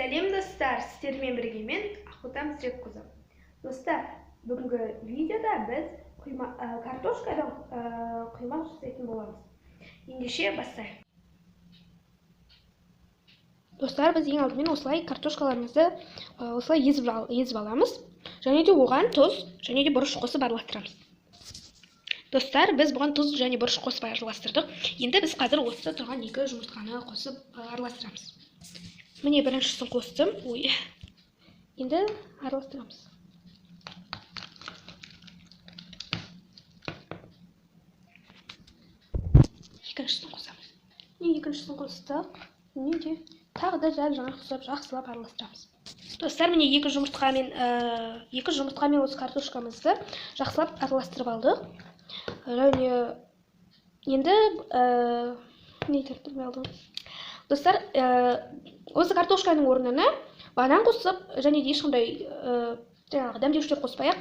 Сәлем достар, сіздермен бірге мен Ақбота Мүсірепқызы. Достар, бүгінгі видеода біз картошкадан құймақ жасайтын боламыз. Ендеше бастайық. Достар, біз ең алдымен осылай картошкаларымызды осылай езіп аламыз. Және де оған тұз және де бұрыш қосып араластырамыз. Достар, біз бұған тұз және бұрыш қосып араластырдық. Енді біз қазір осы тұрған екі жұмыртқаны қосып араластырамыз. Міне біріншісін қостым. Ой. Енді араластырамыз. Екіншісін қосамыз. Міне екіншісін қостық. Міне де тағы да дәл жаңа қосып жақсылап араластырамыз. Достар, міне екі жұмыртқамен осы картошкамызды жақсылап араластырып алдық. Және енді не тәртіп алдым. Достар, осы картошканың орнына банан қосып, және де ешқандай жаңағы дәмдеуіштер қоспай-ақ,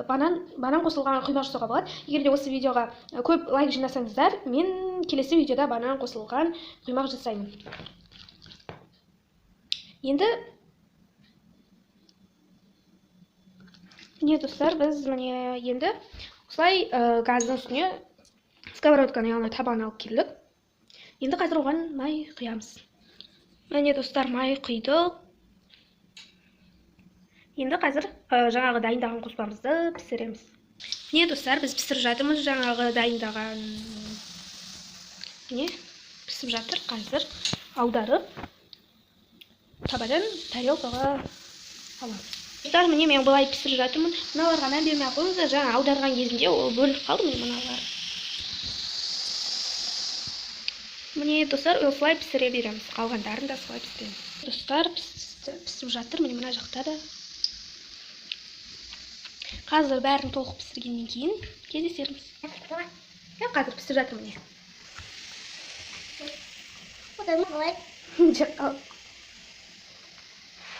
банан қосылған құймақ жасауға болады. Егер де осы видеоға көп лайк жинасаңыздар, мен келесі видеода банан қосылған құймақ жасаймын. Енді міне достар, біз міне енді осылай газдың үстіне сковородканы, яғни табаны алып келдік. Енді қазір оған май құямыз. Міне достар, май құйдық. Енді қазір жаңағы дайындаған қоспамызды пісіреміз. Міне достар, біз пісіріп жатырмыз жаңағы дайындаған. Міне пісіп жатыр. Қазір аударып табадан тарелкаға аламыз. Достар, міне мен былай пісіріп жатырмын. Мыналарға мән бермей ақ қойыңыздар. Жаңа аударған кезінде ол бөлініп қалды міне мыналар. Міне достар, осылай пісіре береміз. Қалғандарын да солай пісіреміз. Достар, пісіп жатыр. Міне мына жақта да. Қазір бәрін толық пісіргеннен кейін кездесерміз. Қазір пісіп жатыр міне.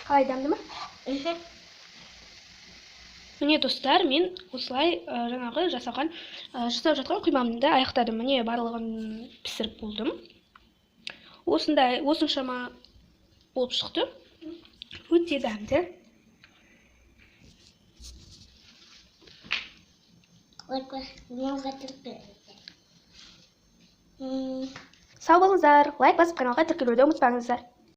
Қалай, дәмді ме? Міне достар, мен осылай жаңағы жасап жатқан құймамды аяқтадым. Міне барлығын пісіріп болдым. Осындай, осыншама болып шықты. Өте дәмді. Сау болыңыздар. Лайк басып каналға тіркелуді ұмытпаңыздар.